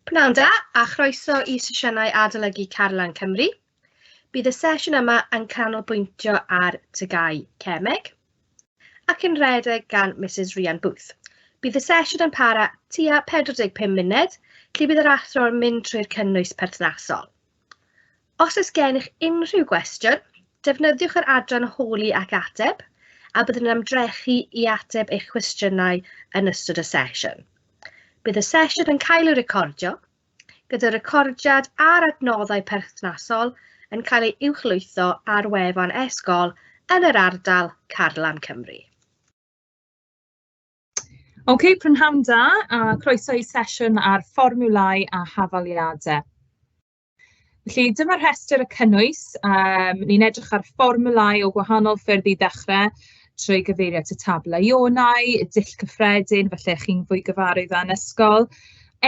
Pnawn da a chroeso i sesiynau adolygu Carlan Cymru. Bydd y sesiwn yma yn canolbwyntio ar TGAU Cemeg ac yn rhedeg gan Mrs Rhian Booth. Bydd y sesiwn yn para tua 45 munud, lle bydd yr athro yn mynd trwy'r cynnwys perthnasol. Os oes gennych unrhyw gwestiwn, defnyddiwch yr adran holi ac ateb, a byddwn yn ymdrechu i ateb eich cwestiynau yn ystod y sesiwn. Bydd y sesiwn yn cael ei recordio, gyda'r recordiad a'r adnoddau perthnasol yn cael ei uwchlwytho ar wefan e-sgol yn yr ardal Carlam Cymru. OK, prynhawn da a croeso i sesiwn ar fformiwlau a hafaliadau. Felly dyma rhestr y cynnwys. Ni'n edrych ar fformiwlau o gwahanol ffyrdd i ddechrau trwy gyfeirio at y tabl ionau, y dull cyffredin, falle chi'n fwy gyfarwydd â yn ysgol,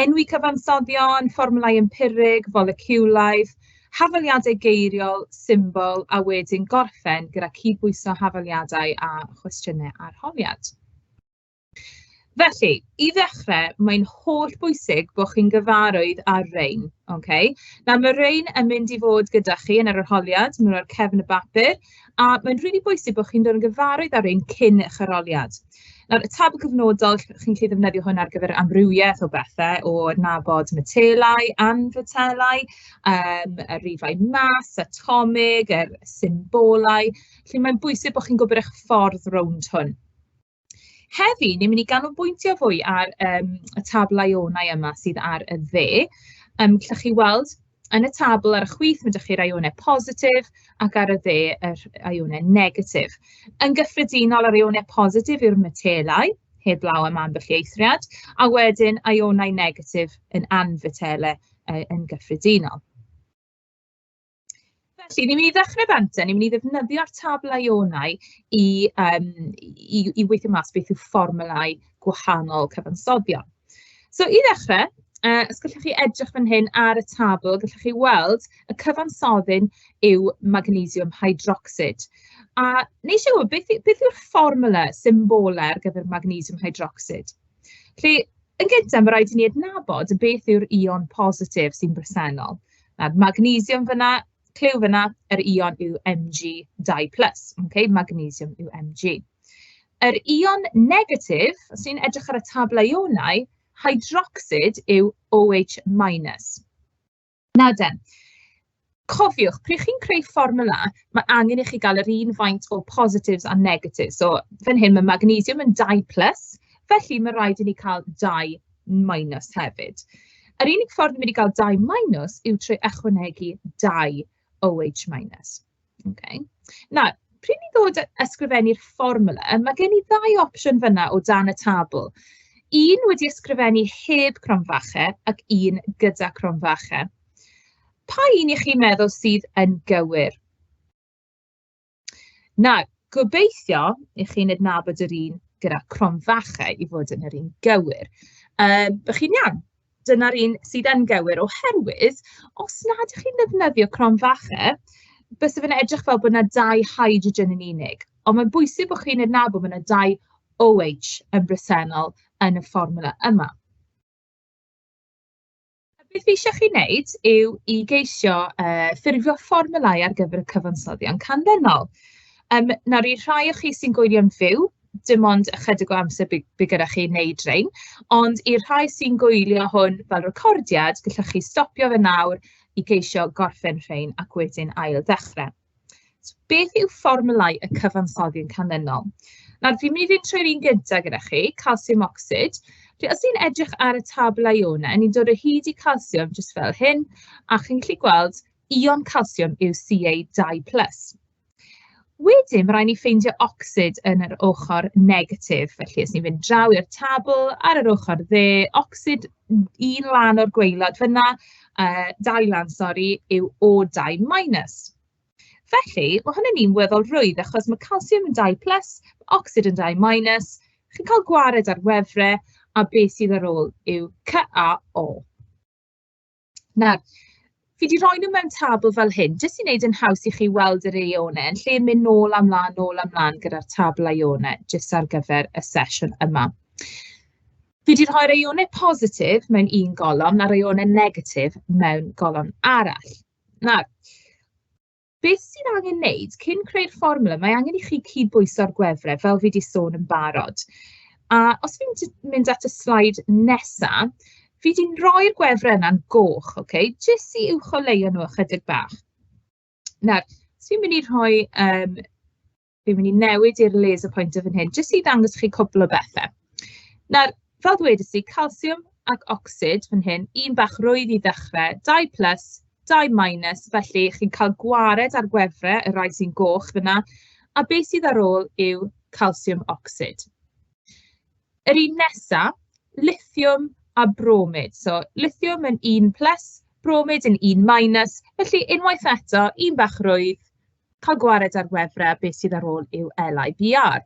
enwi cyfansoddion, fformiwlau empirig, foleciwlaidd, hafaliadau geiriol, symbol, a wedyn gorffen gyda cydbwyso hafaliadau a chwestiynau arholiad. Felly, i ddechrau, mae'n holl bwysig bod chi'n gyfarwydd â'r rhain, ocê? Nawr, mae rhain yn mynd i fod gyda chi yn yr arholiad, maen nhw ar cefn y bapur, a mae'n rili bwysig bod chi'n dod yn gyfarwydd â rhain cyn eich arholiad. Nawr, y tabl cyfnodol, chi'n gallu ddefnyddio hwn ar gyfer amrywiaeth o bethe, o adnabod metelau, anfetelau, y rifau mas, atomig, yr symbolau. Felly, mae'n bwysig bod chi'n gwybod eich ffordd rownd hwn. Heddi, ni'n mynd i ganolbwyntio fwy ar y tabl ionau yma sydd ar y dde. Gallwch chi weld yn y tabl ar y chwith, mae 'da chi'r ionau positif ac ar y dde yr ionau negatif. Yn gyffredinol, yr ionau positif yw'r metelau, heblaw am ambell i eithriad, a wedyn ionau negatif yn anfetelau yn gyffredinol. Felly, ni'n mynd i ddechrau bant, ni'n mynd i ddefnyddio'r tabl ionau i weithio mas beth yw fformiwlau gwahanol cyfansoddion. So, i ddechrau, os gallwch chi edrych fan hyn ar y tabl, gallwch chi weld y cyfansoddyn yw magnesium hydroxid. A ni eisiau gwybod beth yw'r fformiwla symbolau ar gyfer magnesium hydroxid. Felly, yn gyntaf, mae rhaid i ni adnabod beth yw'r ion positif sy'n bresennol. Nawr, magnesium fan'na, cliw fan'na, yr ion yw Mg2+, okay? Magnesium yw Mg. Yr ion negatif, os ni'n edrych ar y tabl ionau, hydroxid yw OH-. Nawr den, cofiwch, pryd chi'n creu fformwla, mae angen i chi gael yr un faint o positives a negatives. So, fan hyn mae magnesium yn 2+, felly mae rhaid i ni cael 2 minus hefyd. Yr unig ffordd ni'n mynd i gael 2 minus yw trwy ychwanegu 2 OH minus. Okay. Nawr, pryd ni'n ddod at ysgrifennu'r fformwla, mae gen i ddau opsiwn fan'na o dan y tabl. Un wedi ysgrifennu heb cromfachau ac un gyda cromfachau. Pa un i chi'n meddwl sydd yn gywir? Nawr, gobeithio i chi'n adnabod yr un gyda cromfachau i fod yn yr un gywir. But chi'n iawn, dyna'r un sydd yn gywir, oherwydd os nad ydych chi'n ddefnyddio cromfachau, byse fe'n edrych fel bod yna 2 hydrogen yn unig. Ond mae'n bwysig bod chi'n adnabod bod yna 2 OH yn bresennol yn y fformwla yma. A beth fi eisiau chi wneud yw i geisio ffurfio fformwlau ar gyfer y cyfansoddion canlynol. Nawr, i rhai o chi sy'n gwylio'n fyw, dim ond ychydig o amser by gyda chi wneud rhein, ond i'r rhai sy'n gwylio hwn fel recordiad, gallwch chi stopio fe nawr i geisio gorffen rhein ac wedyn ail ddechrau. So, beth yw fformwlau y cyfansoddion canlynol? Nawr, fi'n mynd i fynd trwy'r un gyntaf gyda chi, calsiwm ocsid. Felly, os ni'n edrych ar y tabl ionau, ni'n dod o hyd i calsiwm jyst fel hyn, a chi'n gallu gweld ion calsiwm yw Ca2+. Wedyn, mae rhaid ni ffeindio ocsid yn yr ochr negatif. Felly, os ni'n mynd draw i'r tabl, ar yr ochr dde, ocsid un lan o'r gwaelod fan'na, dau lan, sori, yw O2 minus. Felly, mae hwn yn un weddol rwydd, achos mae calsiwm yn 2+, mae ocsid yn 2 minus, chi'n cael gwared ar wefrau, a beth sydd ar ôl yw CaO. Nawr, fi 'di rhoi nhw mewn tabl fel hyn, jyst i wneud yn haws i chi weld yr ionau, yn lle mynd nôl a mlaen, nôl a mlaen gyda'r tabl ionau, jyst ar gyfer y sesiwn yma. Fi 'di rhoi'r eionau positif mewn un golofn a'r eionau negatif mewn golofn arall. Nawr, beth sydd angen wneud cyn creu'r fformwla, mae angen i chi cydbwyso'r gwefrau, fel fi 'di sôn yn barod. A os fi'n mynd at y sleid nesa, fi 'di roi'r gwefrau yna'n goch, ocê, jyst i uwcholeuo nhw ychydig bach. Nawr, os fi'n mynd i rhoi, fi'n mynd i newid i'r laser pointer fan hyn, jyst i ddangos chi cwpl o bethau. Nawr, fel dwedes i, calsiwm ac ocsid fan hyn, un bach rwydd i ddechrau, 2 plus, 2 minus, felly chi'n cael gwared ar gwefrau, y rhai sy'n goch fyna, a beth sydd ar ôl yw calsiwm ocsid. Yr un nesa, lithiwm a bromid. So, lithiwm yn 1 plus, bromid yn 1 minus, felly unwaith eto, un bach rwydd, cael gwared ar wefrau, beth sydd ar ôl yw LiBr.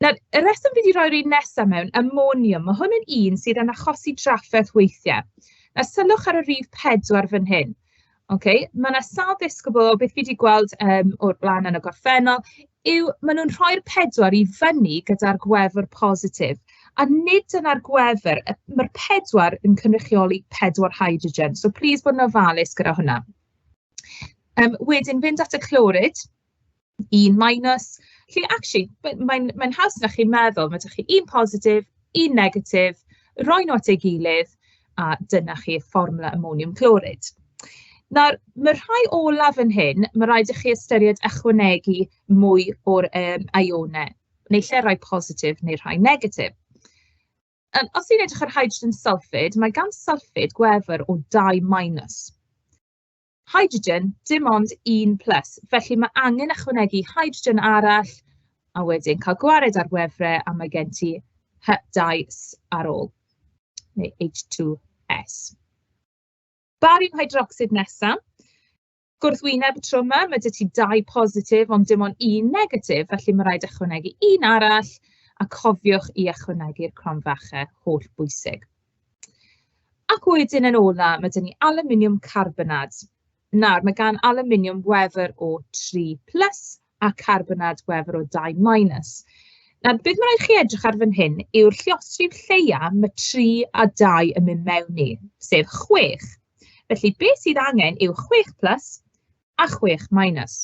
Nawr, y rheswm fi wedi rhoi'r un nesaf mewn, amoniwm, mae hwn yn un sydd yn achosi drafferth weithiau. Nawr, sylwch ar y rhif 4 fan hyn. Okay? Mae yna sawl ddisgybl o beth fi wedi gweld o'r blaen yn y gorffennol, yw maen nhw'n rhoi'r 4 i fyny gyda'r gwefr positif. A nid dyna'r gwefr, mae'r 4 yn cynrychioli 4 hydrogen. So, plis bod yn ofalus gyda hwnna. Wedyn, fynd at y clorid, 1 minus. Felly, actually, mae'n haws na chi'n meddwl. Mae 'da chi un positif, un negatif, roi nhw at ei gilydd, a dyna chi fformwla amoniwm clorid. Nawr, mae'r rhai olaf yn hyn, mae rhaid i chi ystyried ychwanegu mwy o'r ionau, neu lle rhai positif neu rhai negatif. Os ni'n edrych ar hydrogen sulfide, mae gan sulfide gwefr o 2 minus. Hydrogen, dim ond 1 plus, felly mae angen ychwanegu hydrogen arall, a wedyn cael gwared ar wefrau, a mae gen ti H2S ar ôl, neu H2S. Bariwm hydroxid nesaf. Gwrthwyneb y tro yma, mae 'da ti 2 positif, ond dim ond 1 negatif, felly mae rhaid ychwanegu un arall, a cofiwch i ychwanegu'r cromfachau holl bwysig. Ac wedyn yn ola, mae 'da ni aluminiwm carbonad. Nawr, mae gan aluminiwm wefr o 3 plus a carbonad gwefr o 2 minus. Nawr, beth mae rhaid chi edrych ar fan hyn yw'r lluosrif lleia mae 3 a 2 yn mynd mewn i, sef 6. Felly, beth sydd angen yw 6 plus a 6 minus.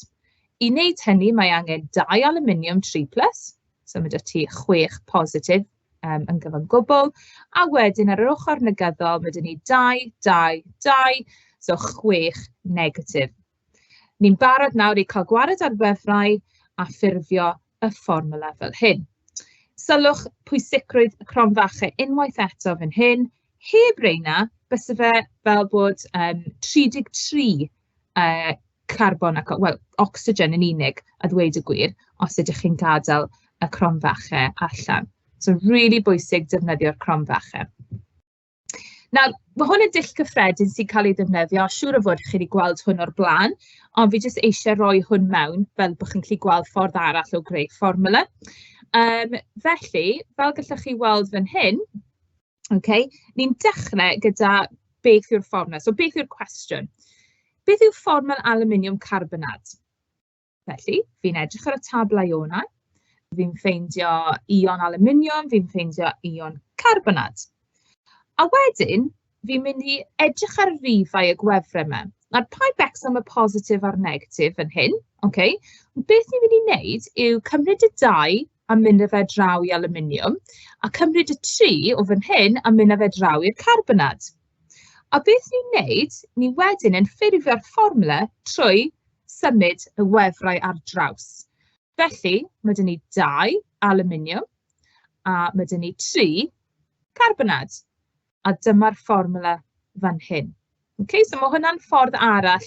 I wneud hynny, mae angen 2 aluminiwm 3 plus, so mae 'da ti 6 positif yn gyfan gwbl, a wedyn ar yr ochr negyddol, mae 'da ni 2, 2, 2, so 6 negatif. Ni'n barod nawr i cael gwared ar wefrau a ffurfio y fformwla fel hyn. Sylwch pwysigrwydd y cromfachau unwaith eto fan hyn. Heb reina, byse fe fel bod 33 carbon ac, wel, ocsigen yn unig, a ddweud y gwir, os ydych chi'n gadael y cromfachau allan. So, rili bwysig defnyddio'r cromfachau. Nawr, mae hwn yn dull cyffredin sy'n cael ei ddefnyddio, a siŵr o fod chi wedi gweld hwn o'r blaen, ond fi jyst eisiau rhoi hwn mewn fel bod chi'n gallu gweld ffordd arall o greu fformwla. Felly, fel gallwch chi weld fan hyn, okay, ni'n dechrau gyda beth yw'r fformwla. So, beth yw'r cwestiwn? Beth yw fformwla aluminiwm carbonad? Felly, fi'n edrych ar y tabl ionau, fi'n ffeindio ion aluminiwm, fi'n ffeindio ion carbonad. A wedyn, fi'n mynd i edrych ar y rifau y gwefrau yma. Nawr, paid becso am y positif a'r negatif fan hyn, ocê? Ond beth ni'n mynd i wneud yw cymryd y 2 a mynd â fe draw i aluminiwm, a cymryd y 3 o fan hyn a mynd â fe draw i'r carbonad. A beth ni'n wneud, ni wedyn yn ffurfio'r fformwla trwy symud y wefrau ar draws. Felly, mae 'da ni 2 aluminiwm a mae 'da ni 3 carbonad. A dyma'r fformwla fan hyn. Okay, so mae hwnna'n ffordd arall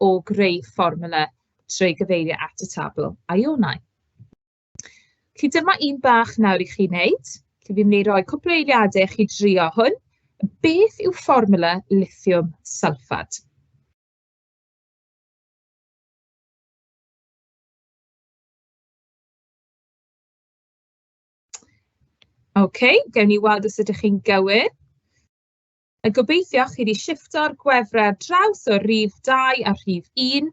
o greu fformwla trwy gyfeirio at y tabl ionau. Felly dyma un bach nawr i chi wneud. Felly fi'n mynd i roi cwpl o eiliadau i chi drio hwn. Beth yw fformwla lithiwm sylffad? OK, gewn ni weld os ydych chi'n gywir. A gobeithio chi 'di shiffto'r gwefrau ar draws o rhif 2 a rhif 1,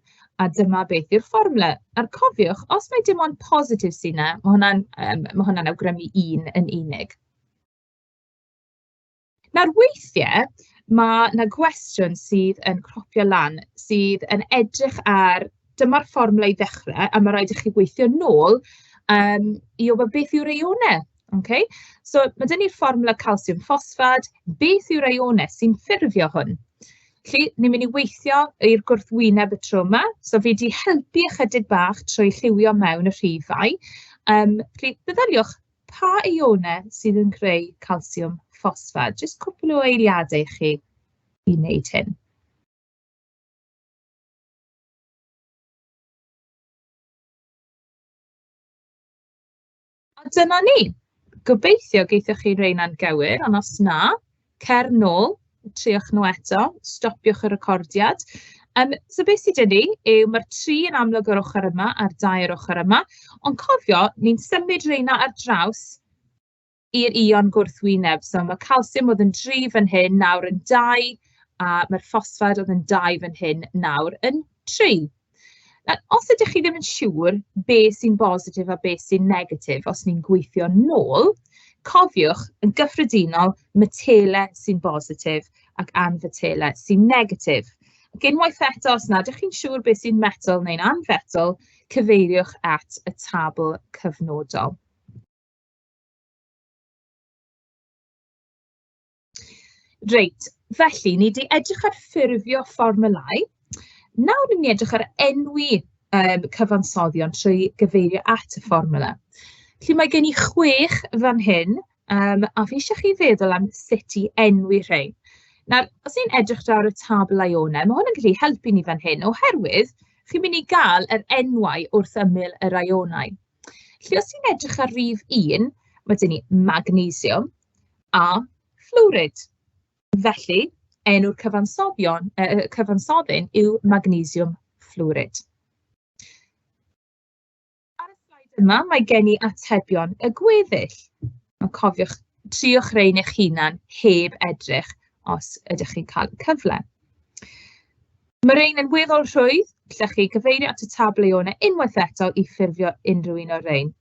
a dyma beth yw'r fformwla. A'r cofiwch, os mai dim ond positif sy 'na, ma' hwnna'n awgrymu 1 yn unig. Nawr weithiau, ma' 'na gwestiwn sydd yn cropio lan, sydd yn edrych ar dyma'r fformwla i ddechrau, a ma' raid i chi weithio nôl i wybod beth yw'r eionau. Ocê? So ma' 'da ni'r fformwla calsiwm ffosffad. Beth yw'r eionau sy'n ffurfio hwn? Felly, ni'n mynd i weithio i'r gwrthwyneb y tro yma. So fi 'di helpu ychydig bach trwy lliwio mewn y rhifau. Felly, meddyliwch, pa eionau sydd yn creu calsiwm ffosffad? Jyst cwpl o eiliadau i chi i wneud hyn. A dyna ni. Gobeithio geithoch chi reina'n gywir, ond os na, cer nôl, triwch nhw eto, stopiwch y recordiad. So beth sydd 'da ni yw mae'r 3 yn amlwg ar ochr yma a'r 2 ar ochr yma, ond cofio, ni'n symud reina ar draws i'r ion gwrthwyneb. So mae calsiwm oedd yn 3 fan hyn nawr yn 2, a mae'r ffosffad oedd yn 2 fan hyn nawr yn 3. Nawr, os ydych chi ddim yn siŵr be sy'n bositif a be sy'n negatif, os ni'n gweithio nôl, cofiwch, yn gyffredinol, metelau sy'n bositif ac anfetelau sy'n negatif. Ac unwaith eto, os nad ydych chi'n siŵr beth sy'n metel neu'n anfetel, cyfeiriwch at y tabl cyfnodol. Reit, felly ni 'di edrych ar ffurfio fformwlau. Nawr ni'n mynd i edrych ar enwi cyfansoddion trwy gyfeirio at y fformwla. Felly mae gen i 6 fan hyn, a fi eisiau chi feddwl am sut i enwi rhein. Nawr, os ni'n edrych draw ar y tabl ionau, mae hwn yn gallu helpu ni fan hyn, oherwydd chi'n mynd i gael yr enwau wrth ymyl yr ionau. Felly, os ni'n edrych ar rif 1, mae 'da ni magnesiwm a fflwrid. Felly, enw'r cyfansoddion, cyfansoddyn yw magnesiwm fflwrid. Ar y sleid yma, mae gen i atebion y gweddill. Ond cofiwch, triwch rhein eich hunan heb edrych os ydych chi'n cael y cyfle. Mae rhein yn weddol rhwydd, gallech chi gyfeirio at y tabl ionau unwaith eto i ffurfio unrhyw un o'r rhein.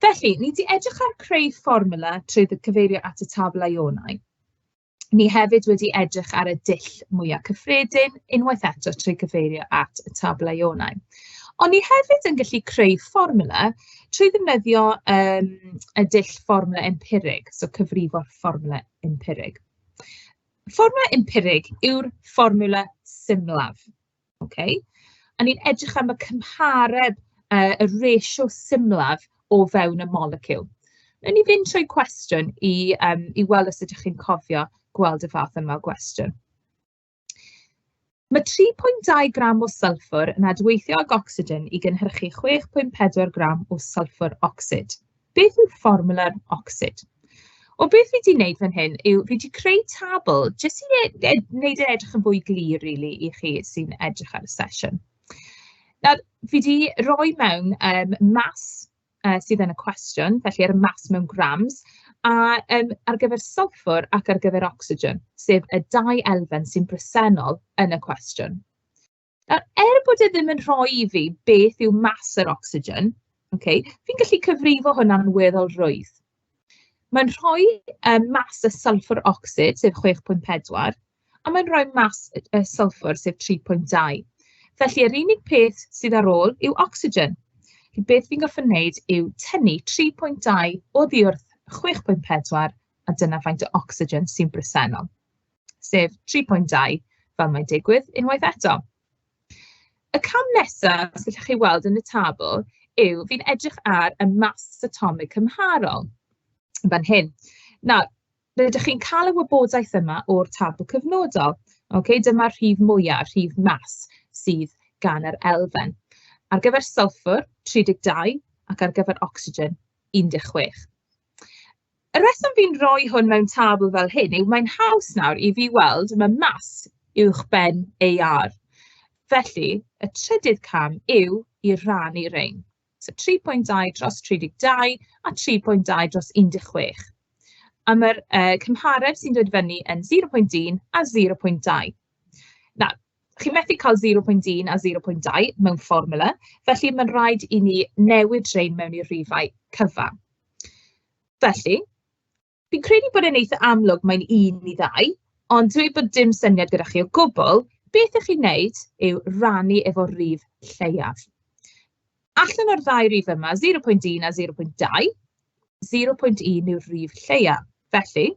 Felly, ni 'di edrych ar creu fformwla trwy cyfeirio at y tabl ionau. Ni hefyd wedi edrych ar y dull mwyaf cyffredin, unwaith eto trwy gyfeirio at y tabl ionau. Ond ni hefyd yn gallu creu fformwla trwy ddefnyddio y dull fformwla empirig, so cyfrifo'r fformwla empirig. Fformwla empirig yw'r fformwla symlaf. Ocê? A ni'n edrych am y cymhareb, y ratio symlaf o fewn y moleciwl. Wnawn ni fynd trwy cwestiwn i weld os ydych chi'n cofio gweld y fath yma o gwestiwn. Mae 3.2 gram o sylffwr yn adweithio ag ocsigen i gynhyrchu 6.4 gram o sylffwr ocsid. Beth yw fformwla'r ocsid? Wel, beth fi 'di wneud fan hyn yw fi 'di creu tabl jyst i wneud e edrych yn fwy glir, rili, i chi sy'n edrych ar y sesiwn. Nawr, fi 'di roi mewn mas sydd yn y cwestiwn, felly ar y mas mewn grams, a ar gyfer sylffwr ac ar gyfer ocsigen, sef y dau elfen sy'n bresennol yn y cwestiwn. Nawr, er bod e ddim yn rhoi i fi beth yw mas yr ocsigen, ocê, fi'n gallu cyfrifo hwnna'n weddol rwydd. Mae'n rhoi mas y sylffwr ocsid, sef 6.4, a mae'n rhoi mas y sylffwr, sef 3.2. Felly, yr unig peth sydd ar ôl yw ocsigen. Felly, beth fi'n gorfod wneud yw tynnu 3.2 oddi wrth 6.4, a dyna faint o ocsigen sy'n bresennol, sef 3.2, fel mae'n digwydd unwaith eto. Y cam nesaf, os gallwch chi weld yn y tabl, yw fi'n edrych ar y mas atomig cymharol fan hyn. Nawr, rydych chi'n cael y wybodaeth yma o'r tabl cyfnodol. Ocê, dyma'r rhif mwyaf, rhif mas sydd gan yr elfen. Ar gyfer sylffwr, 32, ac ar gyfer ocsigen, 16. Y rheswm fi'n rhoi hwn mewn tabl fel hyn yw mae'n haws nawr i fi weld mae mas uwchben AR. Felly, y trydydd cam yw i rannu rhein. So 3.2 dros 32 a 3.2 dros 16. A mae'r cymhareb sy'n dod fyny yn 0.1 a 0.2. Nawr, chi methu cael 0.1 a 0.2 mewn fformwla, felly mae'n rhaid i ni newid rhein mewn i'r rhifau cyfan. Felly, Fi'n credu bod e'n eitha amlwg mae'n 1 i 2, ond dweud bod dim syniad gyda chi o gwbl, beth 'y chi'n wneud yw rannu efo'r rif lleiaf. Allan o'r ddau rif yma, 0.1 a 0.2, 0.1 yw'r rif lleiaf. Felly,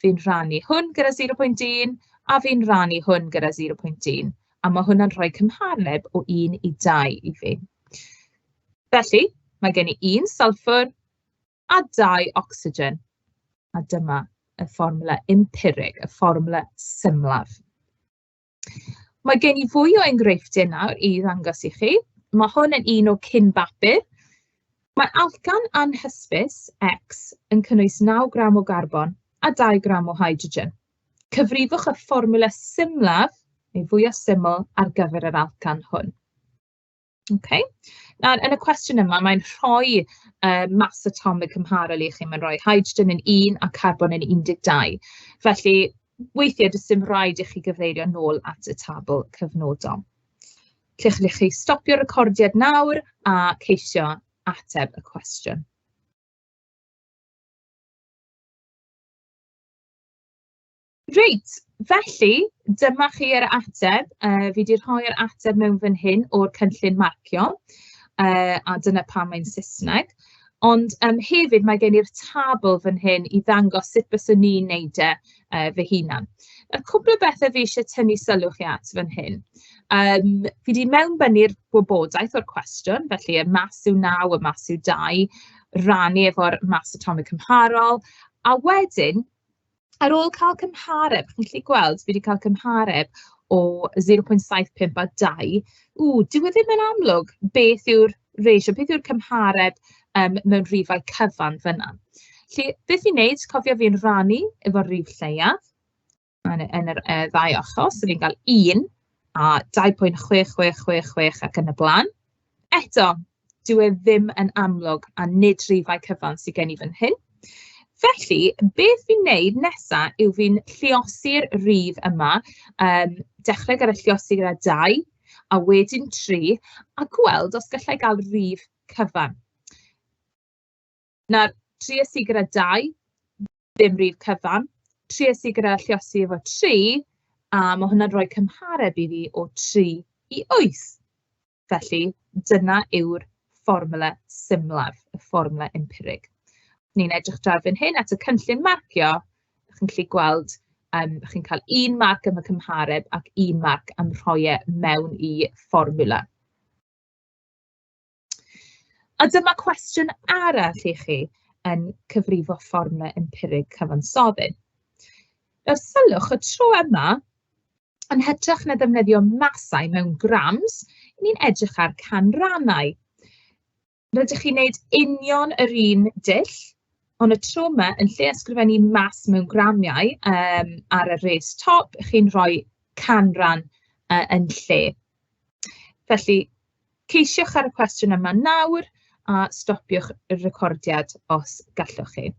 fi'n rhannu hwn gyda 0.1 a fi'n rhannu hwn gyda 0.1. A mae hwnna'n rhoi cymhareb o 1 i 2 i fi. Felly, mae gen i un sylffwr a 2 ocsigen. A dyma y fformwla empirig, y fformwla symlaf. Mae gen i fwy o enghreifftiau nawr i ddangos i chi. Mae hwn yn un o cyn bapur. Mae alcan anhysbys X yn cynnwys 9 gram o garbon a 2 gram o hydrogen. Cyfrifwch y fformwla symlaf, neu fwyaf syml, ar gyfer yr alcan hwn. Okay. Nawr, yn y cwestiwn yma, mae'n rhoi mas atomig cymharol i chi. Mae'n rhoi hydrogen yn 1 a carbon yn 12. Felly, weithiau, does dim rhaid i chi gyfeirio nôl at y tabl cyfnodol. Lle allwch chi stopio'r recordiad nawr a ceisio ateb y cwestiwn. Reit, felly dyma chi yr ateb. Fi 'di rhoi'r ateb mewn fan hyn o'r cynllun marcio, a dyna pam mae'n Saesneg. Ond hefyd mae gen i'r tabl fan hyn i ddangos sut byswn i'n wneud e fy hunan. Y cwpl o bethe fi isie tynnu sylw chi at fan hyn. Fi 'di mewnbynnu'r wybodaeth o'r cwestiwn, felly y mas yw 9, y mas yw 2, rannu efo'r mas atomig cymharol, a wedyn ar ôl cael cymhareb, chi'n gallu gweld fi 'di cael cymhareb o 0.75 a 2. Ww, dyw e ddim yn amlwg beth yw'r ratio, beth yw'r cymhareb mewn rhifau cyfan fan'na. Felly, beth fi'n wneud, cofio fi'n rannu efo'r rif lleiaf yn yr ddau achos, so fi'n cael 1 a 2.6666 ac yn y blaen. Eto, dyw e ddim yn amlwg a nid rhifau cyfan sydd gen i fan hyn. Felly, beth fi'n wneud nesa yw fi'n lluosi'r rif yma, dechrau gyda lluosi gyda 2, a wedyn 3, a gweld os gallai gael rif cyfan. Nawr, tries i gyda 2, ddim rif cyfan. Tries i gyda lluosi efo 3, a ma' hwnna'n rhoi cymhareb i fi o 3 i 8. Felly, dyna yw'r fformwla symlaf, y fformwla empirig. Ni'n edrych draw fan hyn at y cynllun marcio. Chi'n gallu gweld, chi'n cael 1 marc am y cymhareb ac 1 marc am rhoi e mewn i fformwla. A dyma cwestiwn arall i chi yn cyfrifo fformwla empirig cyfansoddyn. Nawr sylwch, y tro yma, yn hytrach na ddefnyddio masau mewn grams, ni'n edrych ar canrannau. Rydych chi'n gwneud union yr un dull, ond y tro yma, yn lle ysgrifennu mas mewn gramiau ar y res top, chi'n rhoi canran yn lle. Felly, ceisiwch ar y cwestiwn yma nawr a stopiwch y recordiad os gallwch chi.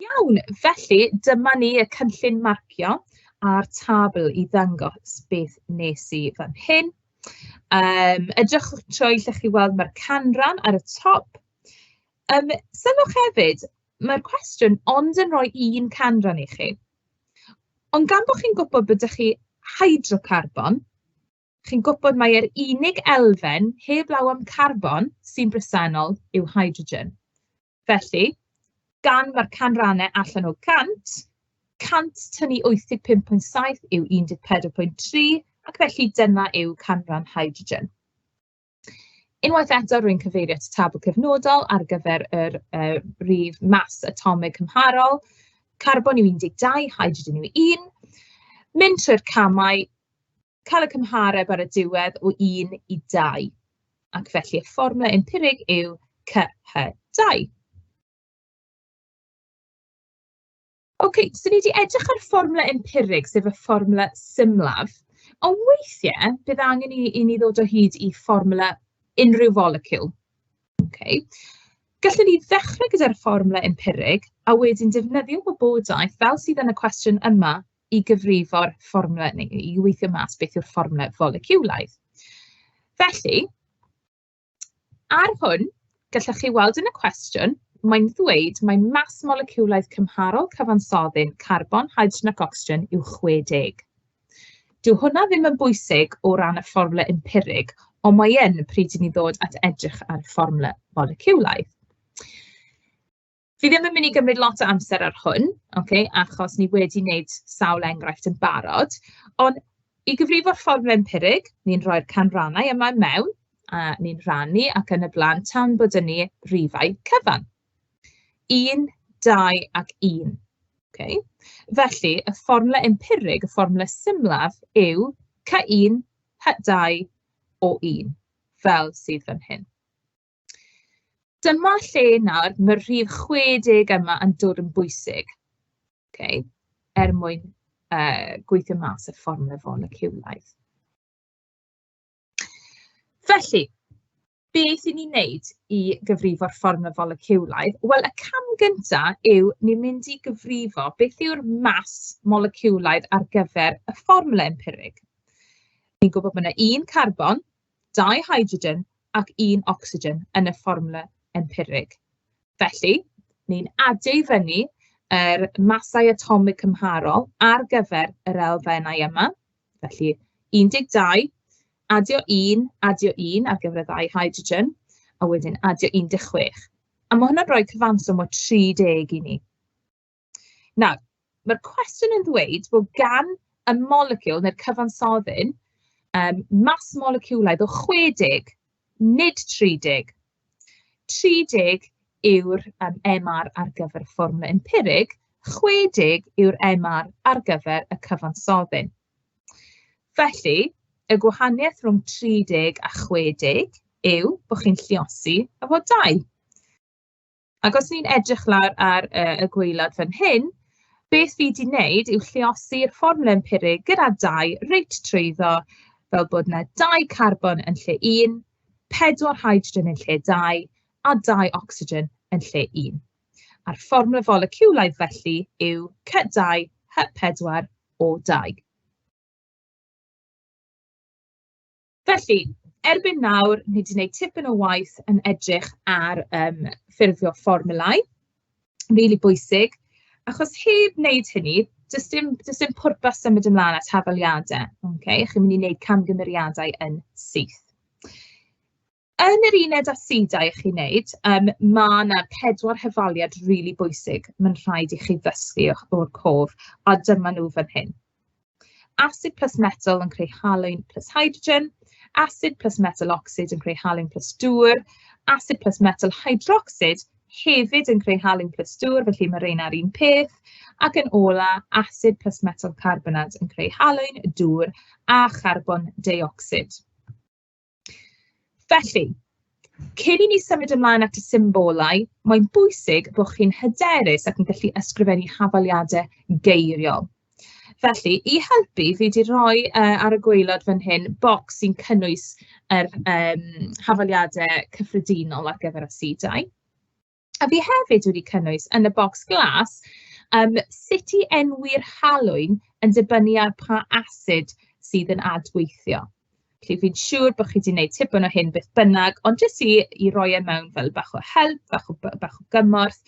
Iawn, felly dyma ni y cynllun marcio a'r tabl i ddangos beth wnes i fan hyn. Edrychwch trwy lle chi weld mae'r canran ar y top. Sylwch hefyd, mae'r cwestiwn ond yn rhoi un canran i chi. Ond gan bod chi'n gwybod bod 'da chi hydrocarbon, chi'n gwybod mai'r unig elfen heblaw am carbon sy'n bresennol yw hydrogen. Felly, gan mae'r canrannau allan o 100, 100 tynnu 85.7 yw 14.3, ac felly dyna yw canran hydrogen. Unwaith eto, rwy'n cyfeirio at y tabl cyfnodol ar gyfer yr rif mas atomig cymharol. Carbon yw 12, hydrogen yw 1. Mynd trwy'r camau, cael y cymhareb ar y diwedd o 1 i 2. Ac felly y fformwla empirig yw CH2. OK, so ni wedi edrych ar fformwla empirig, sef y fformwla symlaf. Ond weithiau, bydd angen i ni ddod o hyd i fformwla unrhyw foleciwl. OK. Gallwn ni ddechrau gyda'r fformwla empirig a wedyn defnyddio wybodaeth fel sydd yn y cwestiwn yma i gyfrifo'r fformwla, neu i weithio mas beth yw'r fformwla foleciwlaidd. Felly, ar hwn, Gallwch chi weld yn y cwestiwn, mae'n ddweud mai mas moleciwlaidd cymharol cyfansoddyn carbon, hydrogen ac ocsigen yw 60. Dyw hwnna ddim yn bwysig o ran y fformwla empirig, ond mae yn pryd i ni ddod at edrych ar y fformwla moleciwlaidd. Fi ddim yn mynd i gymryd lot o amser ar hwn, ocê, achos ni wedi wneud sawl enghraifft yn barod, ond i gyfrifo'r fformwla empirig, ni'n rhoi'r canrannau yma mewn, a ni'n rhannu ac yn y blaen tan bod 'da ni rifau cyfan. 1, 2 ac 1. Okay. Felly, y fformwla empirig, y fformwla symlaf yw C1 H2 o 1, fel sydd fan hyn. Dyma lle nawr mae'r rhif 60 yma yn dod yn bwysig, okay, er mwyn gweithio mas y fformwla foleciwlaidd. Felly, beth 'y ni'n wneud i gyfrifo'r fformwla foleciwlaidd? Wel, y cam gynta yw ni'n mynd i gyfrifo beth yw'r mas moleciwlaidd ar gyfer y fformwla empirig. Ni'n gwybod bod yna un carbon, 2 hydrogen ac un ocsigen yn y fformwla empirig. Felly, ni'n adio i fyny yr masau atomig cymharol ar gyfer yr elfennau yma. Felly, 12, adio 1, adio 1 ar gyfer y ddau hydrogen, a wedyn adio 16. A mae hwnna'n rhoi cyfanswm o 30 i ni. Nawr, mae'r cwestiwn yn ddweud bod gan y moleciwl neu'r cyfansoddyn mas moleciwlaidd o 60, nid 30. 30 yw'r MR ar gyfer y fformwla empirig, 60 yw'r MR ar gyfer y cyfansoddyn. Felly, y gwahaniaeth rhwng 30 a 60 yw bod chi'n lluosi efo 2. Ac os ni'n edrych lawr ar y gwaelod fan hyn, beth fi 'di wneud yw lluosi'r fformwla empirig gyda 2 reit trwyddo, fel bod 'na 2 carbon yn lle 1, 4 hydrogen yn lle 2, a 2 ocsigen yn lle 1. A'r fformwla foleciwlaidd felly yw C2 H4 O2. Felly, erbyn nawr, ni wedi gwneud tipyn o waith yn edrych ar ffurfio fformwlau, rili bwysig, achos heb wneud hynny, does dim pwrpas symud ymlaen at hafaliadau, ocê? Chi'n mynd i wneud camgymeriadau yn syth. Yn yr uned asidau chi'n wneud, ma' 'na 4 hafaliad rili bwysig mae'n rhaid i chi ddysgu o'r cof, a dyma nhw fan hyn. Acid plus metal yn creu halwyn plus hydrogen, acid plus metal oxide yn creu halwyn plus dŵr, acid plus metal hydroxide hefyd yn creu halwyn plus dŵr, felly mae rheina'r un peth, ac yn ola, acid plus metal carbonate yn creu halwyn, dŵr a charbon deuocsid. Felly, cyn i ni symud ymlaen at y symbolau, mae'n bwysig bod chi'n hyderus ac yn gallu ysgrifennu hafaliadau geiriol. Felly, i helpu, fi wedi rhoi ar y gwaelod fan hyn bocs sy'n cynnwys yr hafaliadau cyffredinol ar gyfer asidau. A fi hefyd wedi cynnwys yn y bocs glas sut i enwi'r halwyn yn dibynnu ar pa asid sydd yn adweithio. Felly, fi'n siŵr bod chi wedi gwneud tipyn o hyn beth bynnag, ond jyst i roi e mewn fel bach o help, bach o gymorth.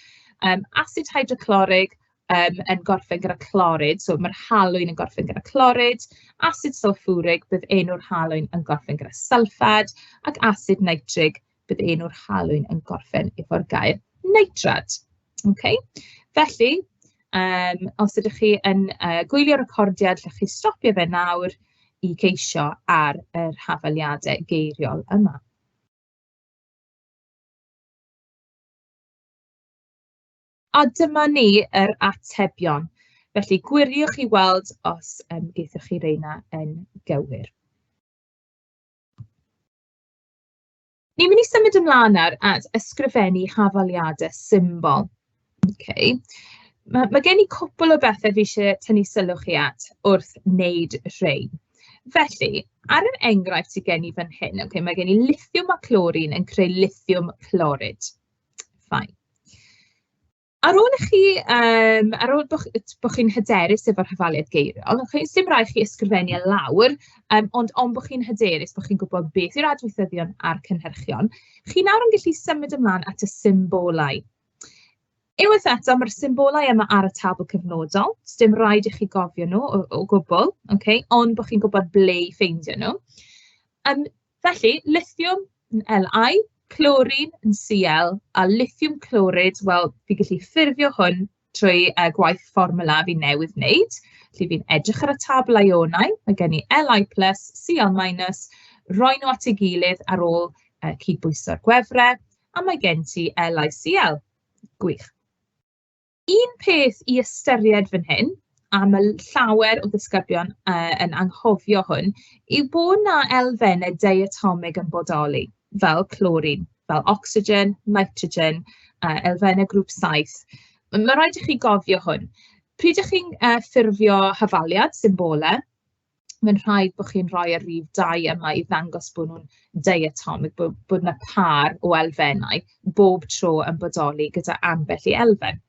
Asid hydroclorig yn gorffen gyda clorid, so mae'r halwyn yn gorffen gyda clorid. Asid sylffwrig, bydd enw'r halwyn yn gorffen gyda sylffad, ac asid nitrig, bydd enw'r halwyn yn gorffen efo'r gair nitrad. Okay? Felly, os ydych chi yn gwylio'r recordiad, allwch chi stopio fe nawr i geisio ar yr hafaliadau geiriol yma. A dyma ni yr atebion. Felly, gwiriwch i weld os geithoch chi reina yn gywir. Ni'n mynd i symud ymlaen nawr at ysgrifennu hafaliadau symbol. Okay. Mae gen i cwpl o bethau fi eisiau tynnu sylw chi at wrth wneud rhein. Felly, ar yr enghraifft sydd gen i fan hyn, okay, mae gen i lithiwm a clorin yn creu lithiwm clorid. Fine. Ar Ar ôl i chi, ar ôl bo' chi'n hyderus efo'r hafaliad geiriol, ocê, 'sdim rhaid chi ysgrifennu e lawr, ond bod chi'n hyderus, bod chi'n gwybod beth yw'r adweithyddion a'r cynhyrchion, chi nawr yn gallu symud ymlaen at y symbolau. Unwaith eto, ma'r symbolau yma ar y tabl cyfnodol, sdim rhaid i chi gofio nhw o gwbl, ocê, ond bod chi'n gwybod ble i ffeindio nhw. Felly, lithiwm yn Li, clorin yn Cl, a lithiwm clorid, wel, fi'n gallu ffurfio hwn trwy gwaith fformwla fi newydd wneud. Felly fi'n edrych ar y tabl ionau, mae gen i Li plus, Cl minus, rhoi nhw at ei gilydd ar ôl cydbwyso'r gwefrau, a mae gen ti LiCl. Gwych. Un peth i ystyried fan hyn, a ma' llawer o ddisgyblion yn anghofio hwn, yw bod 'na elfennau diatomig yn bodoli, fel clorin, fel ocsigen, nitrogen, elfennau grŵp 7. Ma' raid i chi gofio hwn. Pryd 'y chi'n ffurfio hafaliad, symbolau, mae'n rhaid bod chi'n rhoi y rhif 2 yma i ddangos bod nhw'n diatomig, bod 'na pâr o elfennau bob tro yn bodoli gyda ambell i elfen.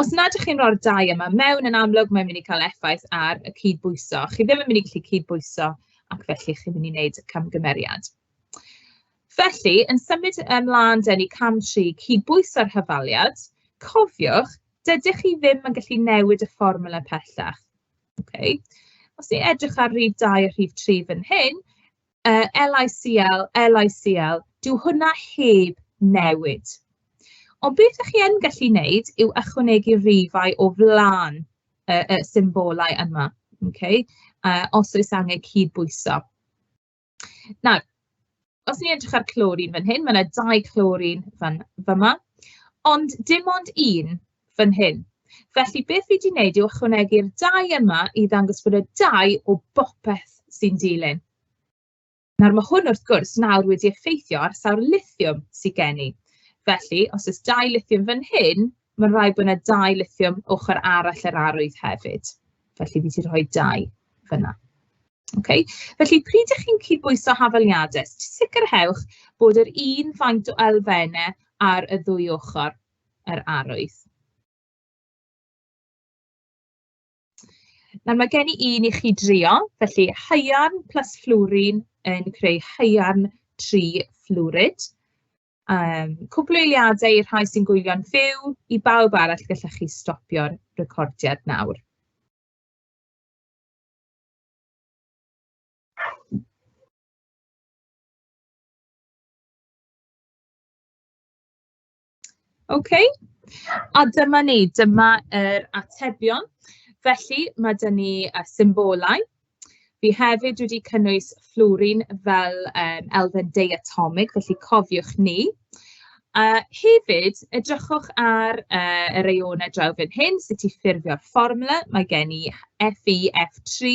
Os nad ydych chi'n rhoi'r 2 yma mewn, yn amlwg mae'n mynd i cael effaith ar y cydbwyso. Chi ddim yn mynd i gallu cydbwyso ac felly chi'n mynd i wneud camgymeriad. Felly, yn symud ymlaen den i cam 3, cydbwyso'r hafaliad, cofiwch, dydych chi ddim yn gallu newid y fformwla pellach. Okay. Os ni'n edrych ar rhif 2 a rhif 3 fan hyn, LiCl, LiCl, dyw hwnna heb newid. Ond beth ydych chi yn gallu wneud yw ychwanegu rhifau o flaen y symbolau yma, okay? Os oes angen cydbwyso. Nawr, os ni'n edrych ar clorin fan hyn, mae yna 2 clorin fan fyma, ond dim ond un fan hyn. Felly, beth fi 'di wneud yw ychwanegu'r 2 yma i ddangos bod y 2 o bopeth sy'n dilyn. Nawr, mae hwn wrth gwrs nawr wedi effeithio ar sawl lithiwm sydd gen i. Felly, os oes 2 lithiwm fan hyn, mae'n rhaid bod yna 2 lithiwm ochr arall yr arwydd hefyd. Felly, fi 'di rhoi 2 fan'na. Okay? Felly, pryd ydych chi'n cydbwyso hafaliadau, sicrhewch bod yr un faint o elfennau ar y ddwy ochr yr arwydd. Nawr, mae gen i un i chi drio, felly haearn plus fflwrin yn creu haearn 3 fflwrid. Cwpl o eiliadau i'r rhai sy'n gwylio'n fyw, i bawb arall gallech chi stopio'r recordiad nawr. OK, a dyma ni, dyma yr atebion. Felly, mae 'da ni y symbolau. Fi hefyd wedi cynnwys fflwrin fel elfen deiatomig, felly cofiwch ni. Hefyd, edrychwch ar yr eonau draw fan hyn, sut i ffurfio'r fformwla. Mae gen i FeF3.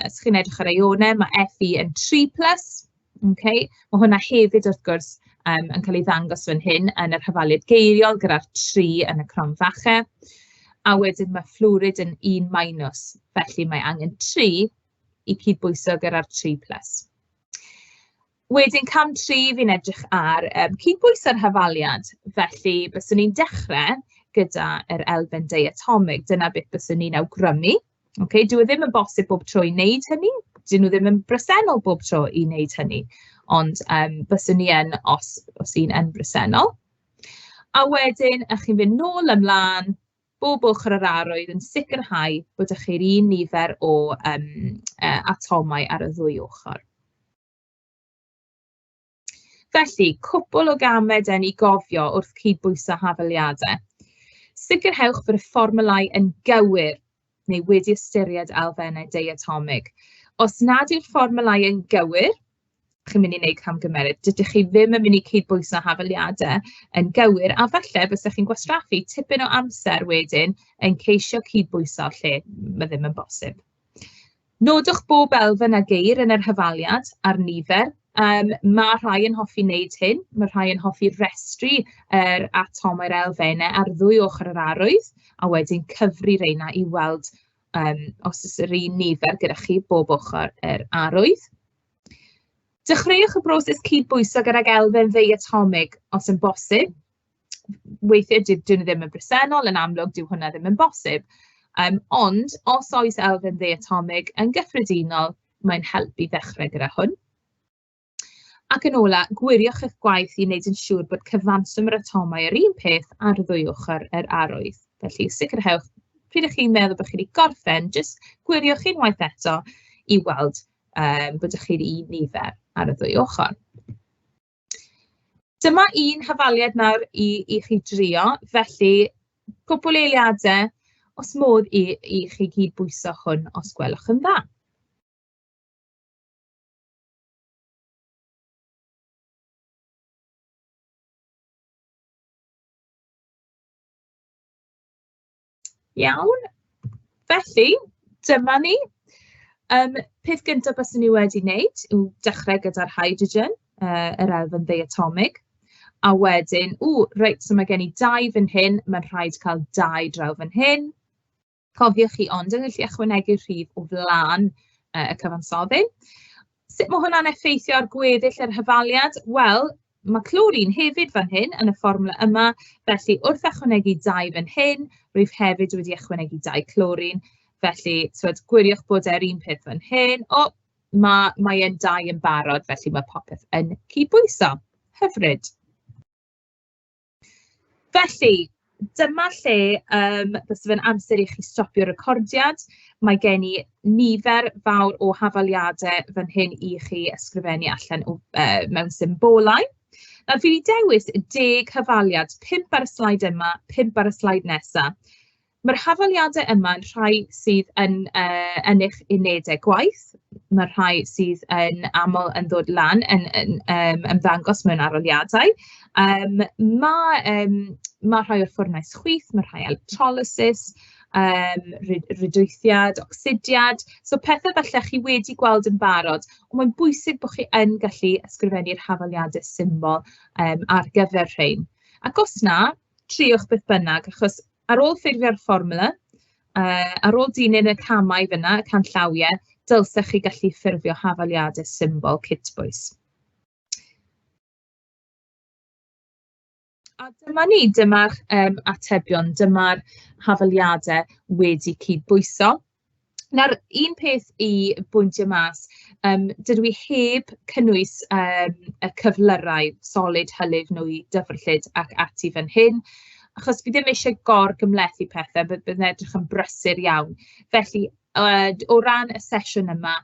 Os chi'n edrych ar eonau, mae Fe yn 3 plus. Okay? Mae hwnna hefyd, wrth gwrs, yn cael ei ddangos fan hyn yn yr hafaliad geiriol gyda'r 3 yn y cromfachau. A wedyn mae fflwrid yn 1 minus, felly mae angen 3 i cydbwyso gyda'r 3 plus. Wedyn cam 3, fi'n edrych ar cydbwyso'r hafaliad. Felly, byswn i'n dechrau gyda yr elfen diatomig. Dyna beth byswn i'n awgrymu. Okay? Dyw e ddim yn bosib bob tro i wneud hynny. Dyn nhw ddim yn bresennol bob tro i wneud hynny. Ond byswn i yn os un yn bresennol. A wedyn, ych chi'n fynd nôl ymlaen, bob ochr yr arwydd yn sicrhau bod ych chi'r un nifer o atomau ar y ddwy ochr. Felly, cwpl o gamau den i gofio wrth cydbwyso hafaliadau. Sicrhewch fod y fformwlau yn gywir neu wedi ystyried elfennau diatomig. Os nad yw'r fformwlau yn gywir, chi'n mynd i wneud camgymeriad. Dydych chi ddim yn mynd i cydbwyso hafaliadau yn gywir, a falle bysech chi'n gwastraffu tipyn o amser wedyn yn ceisio cydbwyso lle mae ddim yn bosib. Nodwch bob elfen a geir yn yr hafaliad a'r nifer. Mae rhai yn hoffi wneud hyn, mae rhai yn hoffi restru yr atomau'r elfennau ar ddwy ochr yr arwydd, a wedyn cyfri reina i weld os oes yr un nifer gyda chi bob ochr yr arwydd. Dechreuwch y broses cydbwyso gydag elfen ddeuatomig os yn bosib. Weithiau dydyn nhw ddim yn bresennol, yn amlwg dyw hwnna ddim yn bosib. Ond os oes elfen ddeuatomig yn gyffredinol, mae'n help i ddechrau gyda hwn. Ac yn ola, gwiriwch eich gwaith i wneud yn siŵr bod cyfanswm yr atomau yr un peth ar ddwy ochr yr arwydd. Felly sicrhewch, pryd ych chi'n meddwl bod chi wedi gorffen, jyst gwiriwch unwaith eto i weld bod 'da chi'r un nifer ar y ddwy ochr. Dyma un hafaliad nawr i chi drio, felly cwpl eiliadau, os modd i chi gydbwyso hwn os gwelwch yn dda. Iawn, felly dyma ni. Peth gyntaf byswn i wedi wneud yw dechrau gyda'r hydrogen, yr elfen ddeuatomig. A wedyn, ww, reit, so mae gen i 2 fan hyn, mae'n rhaid cael 2 draw fan hyn. Cofiwch chi ond yn gallu ychwanegu'r rhif o flaen y cyfansoddyn. Sut mae hwnna'n effeithio ar gweddill yr hafaliad? Wel, mae clorin hefyd fan hyn yn y fformwla yma, felly wrth ychwanegu 2 fan hyn, rwyf hefyd wedi ychwanegu 2 clorin. Felly, twod, gwiriwch bod e'r un peth fan hyn. O, mae e'n 2 yn barod, felly mae popeth yn cydbwyso. Hyfryd. Felly, dyma lle byse fe'n amser i chi stopio'r recordiad. Mae gen i nifer fawr o hafaliadau fan hyn i chi ysgrifennu allan mewn symbolau. Nawr, fi wedi dewis 10 hafaliad, 5 ar y sleid yma, 5 ar y sleid nesaf. Mae'r hafaliadau yma yn rhai sydd yn eich unedau gwaith. Mae rhai sydd yn aml yn ddod lan yn ymddangos mewn arholiadau. Mae rhai o'r ffwrnais chwyth, mae rhai electrolysis, rhydwythiad, ocsidiad. So pethau falle chi wedi gweld yn barod, ond mae'n bwysig bod chi yn gallu ysgrifennu'r hafaliadau syml ar gyfer rhain. Ac os na, triwch beth bynnag, achos ar ôl ffurfio'r fformwla, ar ôl dilyn y camau fyna, y canllawiau, dylsech chi gallu ffurfio hafaliadau symbol cytbwys. A dyma ni, dyma'r atebion, dyma'r hafaliadau wedi cydbwyso. Nawr, un peth i bwyntio mas, dydw i heb cynnwys y cyflyrau solid, hylif, nwy, dyfrllyd ac ati fan hyn, achos fi ddim eisiau gor-gymhlethu pethau, bydd yn edrych yn brysur iawn. Felly, o ran y sesiwn yma,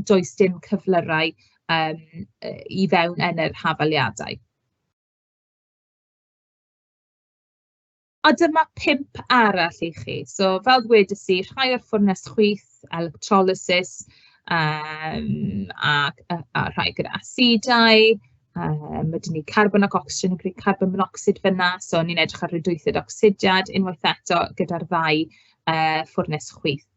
does dim cyflyrau i fewn yn yr hafaliadau. A dyma 5 arall i chi. So, fel ddwedes i, rhai o'r ffwrnes chwyth, electrolysis, a rhai gyda asidau. Mae 'da ni carbon ac ocsigen yn creu carbon monocsid fan'na. So, ni'n edrych ar rydwythiad ocsidiad unwaith eto gyda'r ddau ffwrnes chwyth.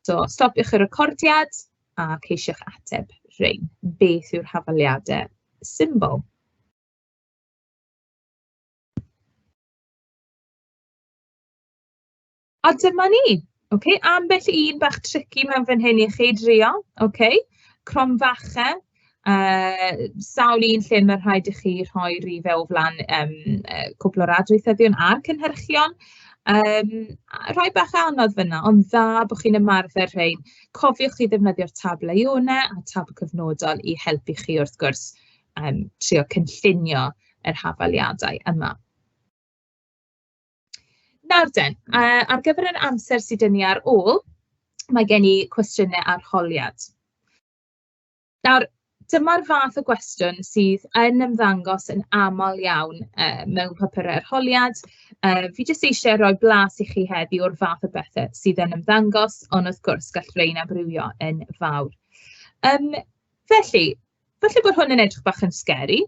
So, stopiwch y recordiad a ceisiwch ateb rhein. Beth yw'r hafaliadau symbol? A dyma ni. Okay, ambell un bach tricky mewn fan hyn i chi drio. Okay. Cromfachau, sawl un lle mae rhaid i chi rhoi rifau o flaen cwpl o'r adweithyddion a'r cynhyrchion. A rhai bach anodd fan'na, ond dda bod chi'n ymarfer rhein. Cofiwch chi ddefnyddio'r tabl ionau a tabl cyfnodol i helpu chi wrth gwrs trio cynllunio yr hafaliadau yma. Nawr den, ar gyfer yr amser sydd 'da ni ar ôl, mae gen i cwestiynau arholiad. Nawr, dyma'r fath o gwestiwn sydd yn ymddangos yn aml iawn mewn papurau arholiad. Fi jyst eisiau rhoi blas i chi heddi o'r fath o bethau sydd yn ymddangos, ond wrth gwrs gall rhein amrywio yn fawr. Felly, falle bod hwn yn edrych bach yn scary,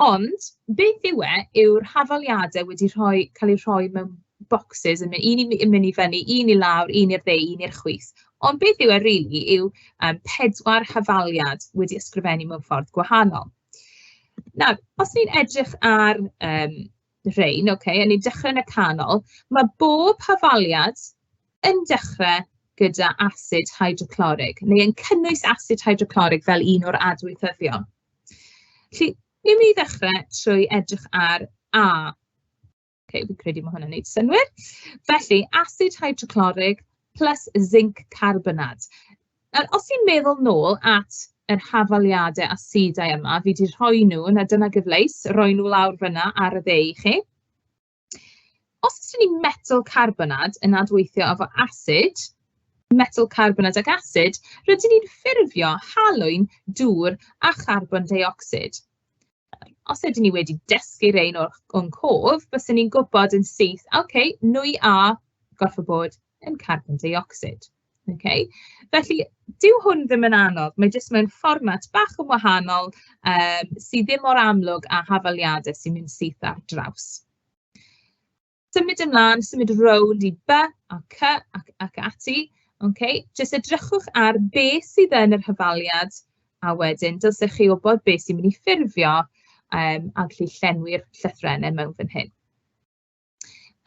ond beth yw e yw'r hafaliadau wedi cael eu rhoi mewn boxes, yn mynd, un yn mynd i fyny, un i lawr, un i'r dde, un i'r chwith. Ond beth yw e rili yw 4 hafaliad wedi ysgrifennu mewn ffordd gwahanol. Nawr, os ni'n edrych ar rhein, ocê, a ni'n dechrau yn y canol, mae bob hafaliad yn dechrau gyda asid hydroclorig, neu yn cynnwys asid hydroclorig fel un o'r adweithyddion. Felly, ni'n mynd i ddechrau trwy edrych ar A. Okay, fi'n credu mae hwnna'n gwneud synnwyr. Felly, asid hydroclorig plus zinc carbonad. Nawr, os i'n meddwl nôl at yr hafaliadau asidau yma, fi 'di rhoi nhw, na dyna gyfleus, rhoi nhw lawr fan'na ar y dde i chi. Os oes ni metal carbonad yn adweithio efo asid, metal carbonad ac asid, rydyn ni'n ffurfio halwyn, dŵr a charbon deuocsid. Os ydyn ni wedi dysgu rhein o'n cof, byswn ni'n gwybod yn syth, OK, nwy A gorfod bod yn carbon deuocsid. Okay? Felly, dyw hwn ddim yn anodd, mae jyst mewn fformat bach yn wahanol sydd ddim mor amlwg â hafaliadau sy'n mynd syth ar draws. Symud ymlaen, symud rownd i B a C ac ati. Okay? Jyst edrychwch ar beth sydd yn yr hafaliad a wedyn dylsech chi wybod beth sy'n mynd i ffurfio a gallu llenwi'r llythrennau mewn fan hyn.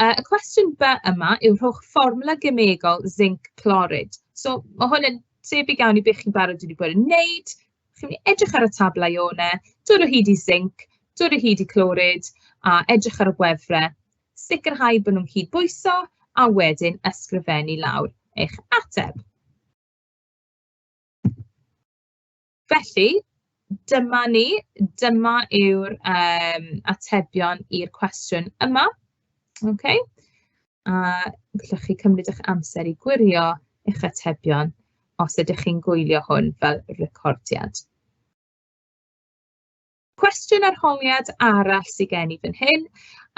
Y cwestiwn B yma yw rhowch fformwla gemegol zinc clorid. So mae hwn yn tebyg iawn i beth chi'n barod wedi bod yn wneud. Chi'n mynd i edrych ar y tablau ionau, dod o hyd i zinc, dod o hyd i clorid, a edrych ar y gwefrau, sicrhau bod nhw'n cydbwyso, a wedyn ysgrifennu lawr eich ateb. Felly, dyma ni, dyma yw'r atebion i'r cwestiwn yma. Okay? A gallwch chi cymryd eich amser i gwirio eich atebion os ydych chi'n gwylio hwn fel recordiad. Cwestiwn arholiad arall sydd gen i fan hyn,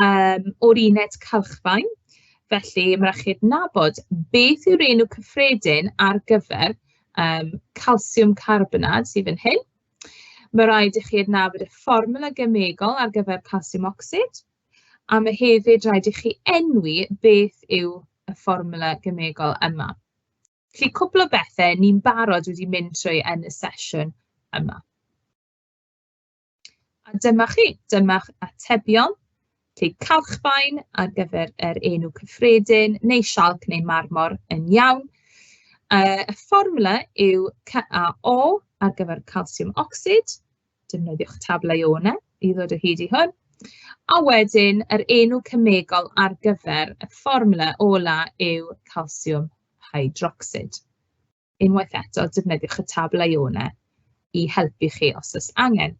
o'r uned calchfaen. Felly, mae'n rhaid chi adnabod beth yw'r enw cyffredin ar gyfer calsiwm carbonad sydd fan hyn. Mae rhaid i chi adnabod y fformwla gemegol ar gyfer calsiwm ocsid, a mae hefyd rhaid i chi enwi beth yw y fformwla gemegol yma. Felly, cwpl o bethau ni'n barod wedi mynd trwy yn y sesiwn yma. A dyma chi, dyma'ch atebion. Felly, calchfaen ar gyfer yr enw cyffredin, neu sialc neu marmor yn iawn. Y fformwla yw CaO ar gyfer calsiwm ocsid. Defnyddiwch tablau ionau i ddod o hyd i hwn. A wedyn, yr enw cemegol ar gyfer y fformwla ola yw calsiwm hydrocsid. Unwaith eto, defnyddiwch y tabl ionau i helpu chi os oes angen.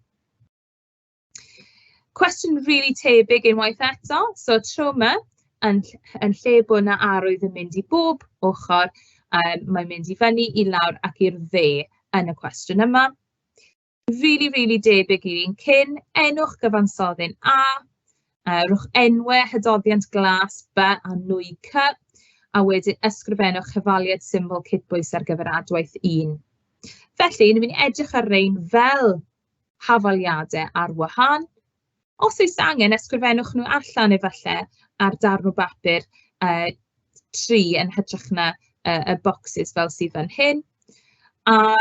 Cwestiwn rili tebyg unwaith eto. So tro yma, yn lle bod 'na arwydd yn mynd i bob ochr, mae'n mynd i fyny, i lawr ac i'r dde yn y cwestiwn yma. Rili, rili debyg i'r un cyn. Enwch gyfansoddyn A, rhowch enwau hydoddiant glas B a nwy C, a wedyn ysgrifennwch hafaliad syml cytbwys ar gyfer adwaith 1. Felly, ni'n mynd i edrych ar rein fel hafaliadau ar wahân. Os oes angen, ysgrifennwch nhw allan efallai ar darn o bapur 3 yn hytrach na y bocsys fel sydd fan hyn. A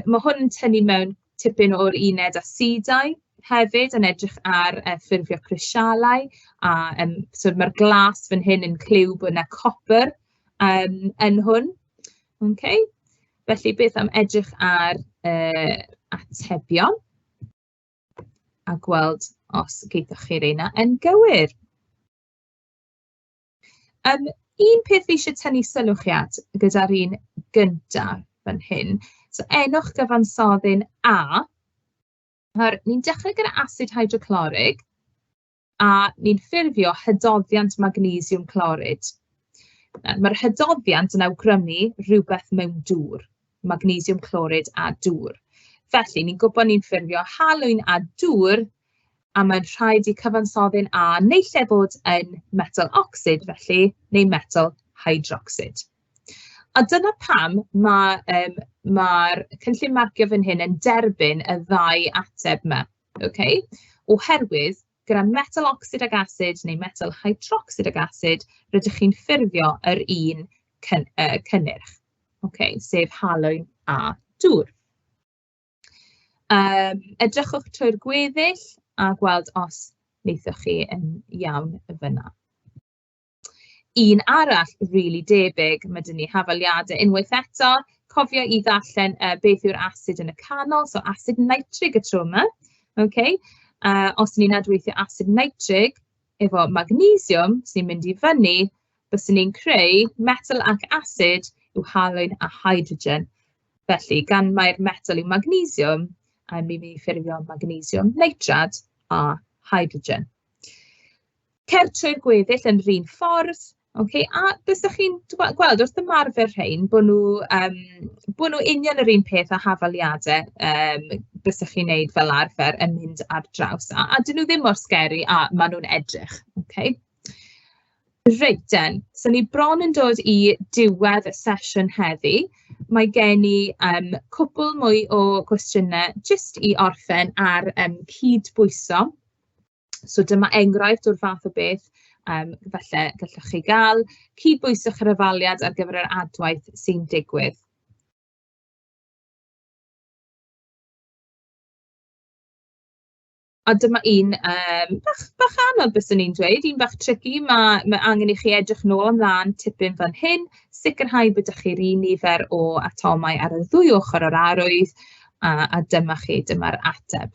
ma' hwn yn tynnu mewn tipyn o'r uned asidau hefyd, yn edrych ar ffurfio crisialau, a so ma'r glas fan hyn yn cliw bod 'na copr yn hwn. Okay. Felly, beth am edrych ar yr atebion a gweld os geithoch chi reina yn gywir. Un peth fi isie tynnu sylw chi at gyda'r un gynta fan hyn, so enwch gyfansoddyn A. Nawr, ni'n dechrau gyda asid hydroclorig a ni'n ffurfio hydoddiant magnesiwm clorid. Nawr, mae'r hydoddiant yn awgrymu rhywbeth mewn dŵr, magnesiwm clorid a dŵr. Felly, ni'n gwybod ni'n ffurfio halwyn a dŵr, a mae'n rhaid i cyfansoddyn A naill ai fod yn metal ocsid, felly, neu metal hydrocsid. A dyna pam mae'r cynllun marcio fan hyn yn derbyn y ddau ateb yma, okay? Oherwydd gyda metal ocsid ag asid neu metal hydrocsid ag asid, rydych chi'n ffurfio yr un cynnyrch, okay? Sef halwyn a dŵr. Edrychwch trwy'r gweddill a gweld os wnaethoch chi yn iawn fan'na. Un arall rili debyg, ma' 'da ni hafaliadau unwaith eto. Cofio i ddarllen beth yw'r asid yn y canol, so asid nitrig y tro yma. Okay. Os ni'n adweithio asid nitrig Efo magnesiwm sy'n mynd i fyny, byswn ni'n creu metel ac asid yw halwyn a hydrogen. Felly, gan mai'r metel yw magnesiwm, a ni'n mynd i ffurfio magnesiwm nitrad a hydrogen. Cer trwy'r gweddill yn yr un ffordd, ocê, a bysech chi'n gweld wrth ymarfer rhein bod nhw, bod nhw union yr un peth â hafaliadau bysech chi'n wneud fel arfer yn mynd ar draws, a 'dyn nhw ddim mor scary a maen nhw'n edrych, ocê. Reit den, so ni bron yn dod i diwedd y sesiwn heddi. Mae gen i cwpl mwy o gwestiynau jyst i orffen ar cydbwyso. So dyma enghraifft o'r fath o beth falle gallwch chi gael. Cydbwyswch yr hafaliad ar gyfer yr adwaith sy'n digwydd. A dyma un bach bach anodd byswn i'n dweud, un bach tricky. Ma' angen i chi edrych nôl a mlaen tipyn fan hyn, sicrhau bod 'da chi'r un nifer o atomau ar y ddwy ochr o'r arwydd, a dyma chi, dyma'r ateb.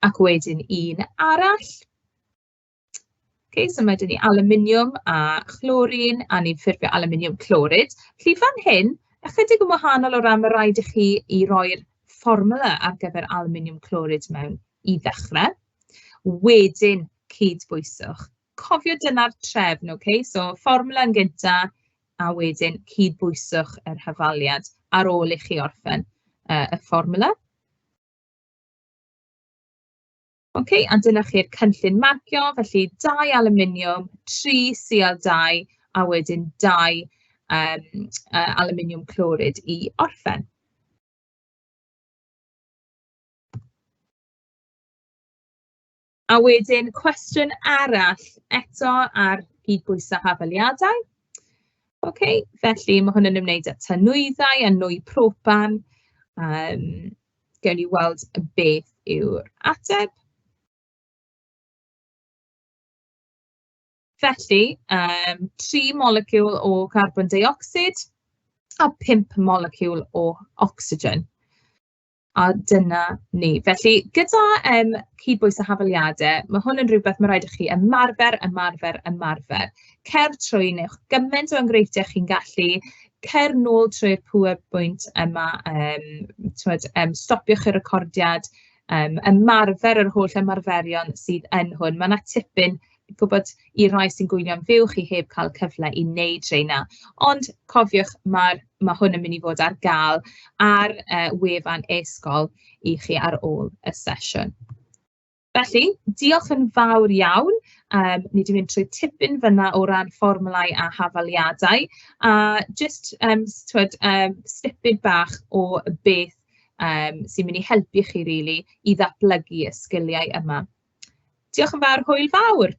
Ac wedyn un arall. Ok, so mae 'da ni alwminiwm a chlorin, a ni'n ffurfio alwminiwm clorid. Felly fan hyn, ychydig yn wahanol o ran ma' raid i chi i roi'r fformwla ar gyfer alwminiwm clorid mewn i ddechrau. Wedyn cydbwyswch. Cofio dyna'r trefn, ok? So fformwla yn gynta, a wedyn cydbwyswch yr hafaliad ar ôl i chi orffen y fformwla. Ok, a dyna chi'r cynllun marcio, felly 2 alwminiwm, 3 Cl2, a wedyn 2 alwminiwm clorid i orffen. A wedyn cwestiwn arall eto ar gydbwyso hafaliadau. Ok, felly mae hwn yn ymwneud â tanwyddau a nwy propan. Gewn ni weld beth yw'r ateb. Felly, 3 moleciwl o carbon deuocsid a 5 moleciwl o ocsigen. A dyna ni. Felly, gyda cydbwyso hafaliadau, ma' hwn yn rhywbeth ma' raid i chi ymarfer, ymarfer, ymarfer. Cer trwy, newch gymaint o enghreifftiau chi'n gallu, cer nôl trwy'r PowerPoint yma, timod, stopiwch y recordiad, ymarfer yr holl ymarferion sydd yn hwn. Ma' 'na tipyn, gwybod, i'r rhai sy'n gwylio'n fyw, chi heb cael cyfle i wneud rheina. Ond cofiwch, ma' hwn yn mynd i fod ar gael ar wefan e-sgol i chi ar ôl y sesiwn. Felly, diolch yn fawr iawn. Ni 'di mynd trwy tipyn fan'na o ran fformwlau a hafaliadau, a jyst, timod, snippet bach o beth sy'n mynd i helpu chi rili i ddatblygu y sgiliau yma. Diolch yn fawr, hwyl fawr!